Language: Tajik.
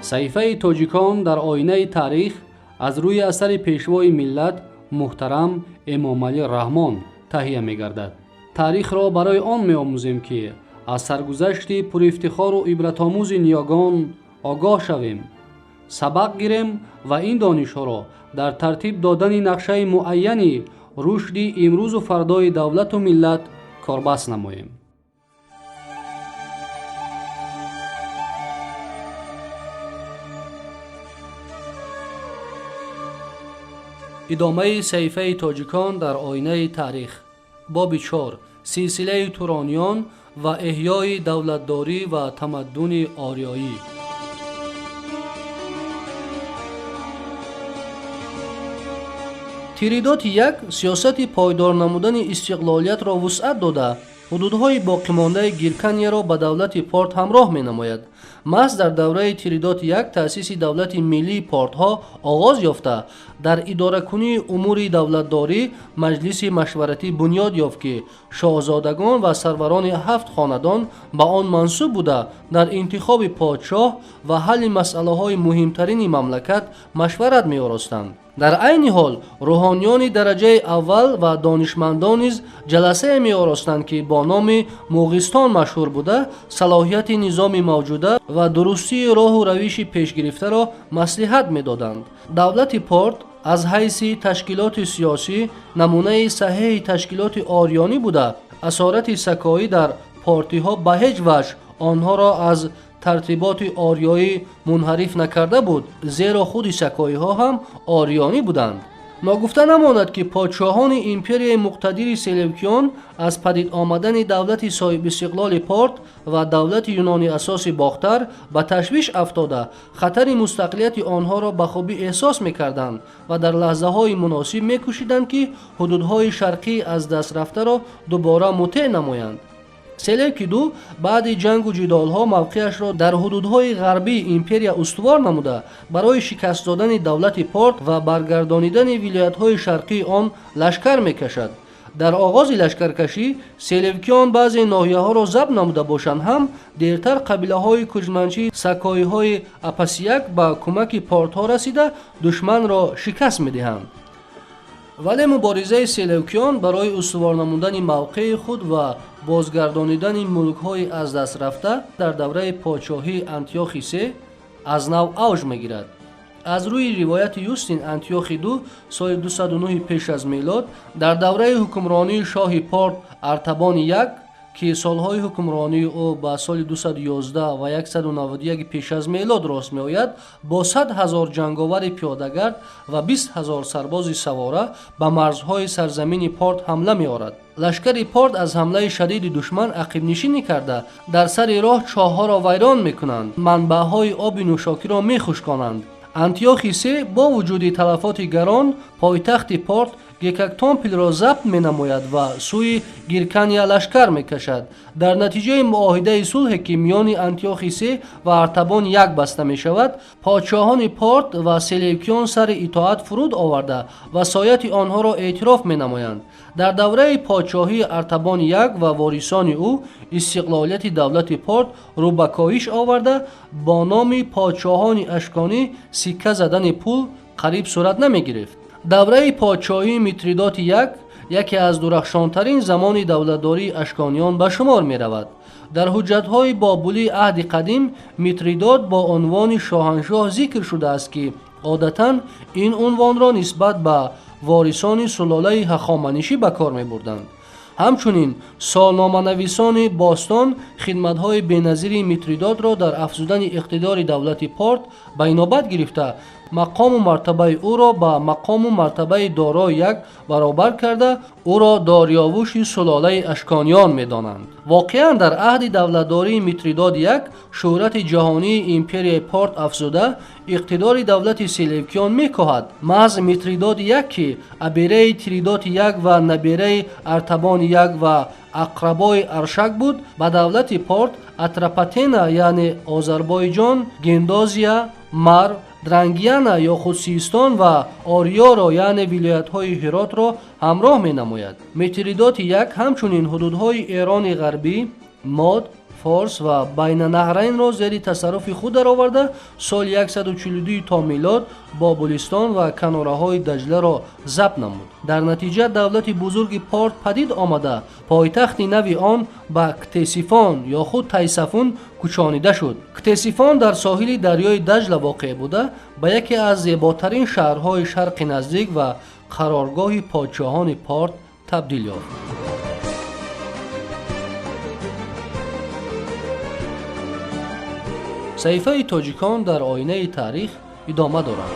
Саҳифаи тоҷикон дар оинаи таърих аз рӯи асари пешвои миллат муҳтарам Эмомалӣ Раҳмон таҳия мегардад. Таърихро барои он меомӯзем, ки аз саргузашти пурифтихору ибратомӯзи ниёгон огоҳ шавем, сабақ гирем ва ин донишҳоро дар тартиб додани нақшаи муайяни рушди имрӯзу фардои давлату миллат корбаст намоем. Идомаи саҳифаи тоҷикон дар оинаи таърих, боби 4, силсилаи турониён ва эҳёи давлатдорӣ ва тамаддуни ориёӣ. Тиридоти як сиёсати пойдор намудани истиқлолиятро вусъат дода, ҳудудҳои боқимондаи Гирканияро ба давлати Порт ҳамроҳ менамояд. Маҳз дар давраи Тиридоти як таъсиси давлати миллии портҳо оғоз ёфта, дар идоракунии умури давлатдорӣ маҷлиси машваратӣ бунёд ёфт, ки шоҳзодагон ва сарварони ҳафт хонадон ба он мансуб буда, дар интихоби подшоҳ ва ҳалли масъалаҳои муҳимтарини мамлакат машварат меоростанд. Дар айни ҳол рӯҳониёни дараҷаи аввал ва донишмандон низ ҷаласае меоростанд, ки бо номи Муғистон машҳур буда, салоҳияти низоми мавҷуда ва дурустии роҳу равиши пешгирифтаро маслиҳат медоданд. Давлати Порт аз ҳайси ташкилоти сиёсӣ намунаи саҳеҳи ташкилоти ориёнӣ буда, асорати сакоӣ дар портиҳо ба ҳеҷ ваҷҳ онҳоро аз тартиботи ориёӣ мунҳариф накарда буд, зеро худи сакоиҳо ҳам ориёнӣ буданд. Ногуфта намонад, ки подшоҳони империяи муқтадири Селевкиён аз падид омадани давлати соҳибистиқлоли Порт ва давлати юнони асоси Бохтар ба ташвиш афтода, хатари мустақилияти онҳоро ба хубӣ эҳсос мекарданд ва дар лаҳзаҳои муносиб мекӯшиданд, ки ҳудудҳои шарқии аз даст рафтаро дубора мутеъ намоянд. Селевки ду баъди ҷангу ҷидолҳо мавқеашро дар ҳудудҳои ғарбии империя устувор намуда, барои шикаст додани давлати Порт ва баргардонидани вилоятҳои шарқии он лашкар мекашад. Дар оғози лашкаркашӣ селевкиён баъзе ноҳияҳоро забт намуда бошанд ҳам, дертар қабилаҳои куҷманчӣ сакоиҳои Апасияк ба кӯмаки портҳо расида, душманро шикаст медиҳанд. Вале муборизаи селевкиён барои устувор намудани мавқеи худ ва бозгардонидани мулкҳои аз даст рафта дар давраи подшоҳии Антиохи се аз нав авҷ мегирад. Аз рӯи ривояти Юстин, Антиохи ду соли 209 пеш аз мелод дар давраи ҳукмронии шоҳи Порт Артабони як, ки солҳои ҳукмронии ӯ ба соли 211 ва 191 пеш аз мелод рост меояд, бо 100 000 ҷанговари пиёдагард ва 20 000 сарбози савора ба марзҳои сарзамини Порт ҳамла меорад. Лашкари Порт аз ҳамлаи шадиди душман ақибнишинӣ карда, дар сари роҳ чоҳҳоро вайрон мекунанд, манбаъҳои оби нӯшокиро мехушконанд. Антиохи се бо вуҷуди талафоти гарон пойтахти Порт Гекатомпилро забт менамояд ва сӯи Гиркания лашкар мекашад. Дар натиҷаи муоҳидаи сулҳе, ки миёни Антиохи се ва Артабон як баста мешавад, подшоҳони Порт ва селевкиён сари итоат фуруд оварда, васояти онҳоро эътироф менамоянд. Дар давраи подшоҳии Артабон як ва ворисони ӯ истиқлолияти давлати Порт рӯ ба коҳиш оварда, бо номи подшоҳони ашконӣ сикка задани пул қариб сурат намегирифт. Давраи подшоҳии Митридоти як яке аз дурахшонтарин замони давлатдории ашкониён ба шумор меравад. Дар ҳуҷҷатҳои бобулии аҳди қадим Митридот бо унвони шоҳаншоҳ зикр шудааст, ки одатан ин унвонро нисбат ба ворисони сулолаи ҳахоманишӣ ба кор мебурданд. Ҳамчунин солноманависони бостон хидматҳои беназири Митридотро дар афзудани иқтидори давлати Порт ба инобат гирифта, мақому мартабаи ӯро ба мақому мартабаи Дорои як баробар карда, ӯро Дориёвуши сулолаи ашкониён медонанд. Воқеан, дар аҳди давлатдории Митридод як шӯҳрати ҷаҳонии империяи Порт афзуда, иқтидори давлати селевкиён мекоҳад. Маҳз Митридоди як, ки абераи Тиридоти як ва набераи Артабони як ва ақрабои Аршак буд, ба давлати Порт Атрапатена, яъне Озарбойҷон, Гендозия, Марв, Дрангияна ё худ Систон ва Ориёро, яъне вилоятҳои Ҳиротро ҳамроҳ менамояд. Митридоти як ҳамчунин ҳудудҳои Эрони ғарбӣ, Мод, Форс ва Байнанаҳрайнро зери тасарруфи худ дароварда, соли 142 то милод Бобулистон ва канораҳои Даҷларо забт намуд. Дар натиҷа давлати бузурги Порт падид омада, пойтахти нави он ба Ктесифон ё худ Тайсафун кӯчонида шуд. Ктесифон дар соҳили дарёи Даҷла воқеъ буда, ба яке аз зеботарин шаҳрҳои Шарқи Наздик ва қароргоҳи подшоҳони Порт табдил ёфт. Саҳифаи тоҷикон дар оинаи таърих идома дорад.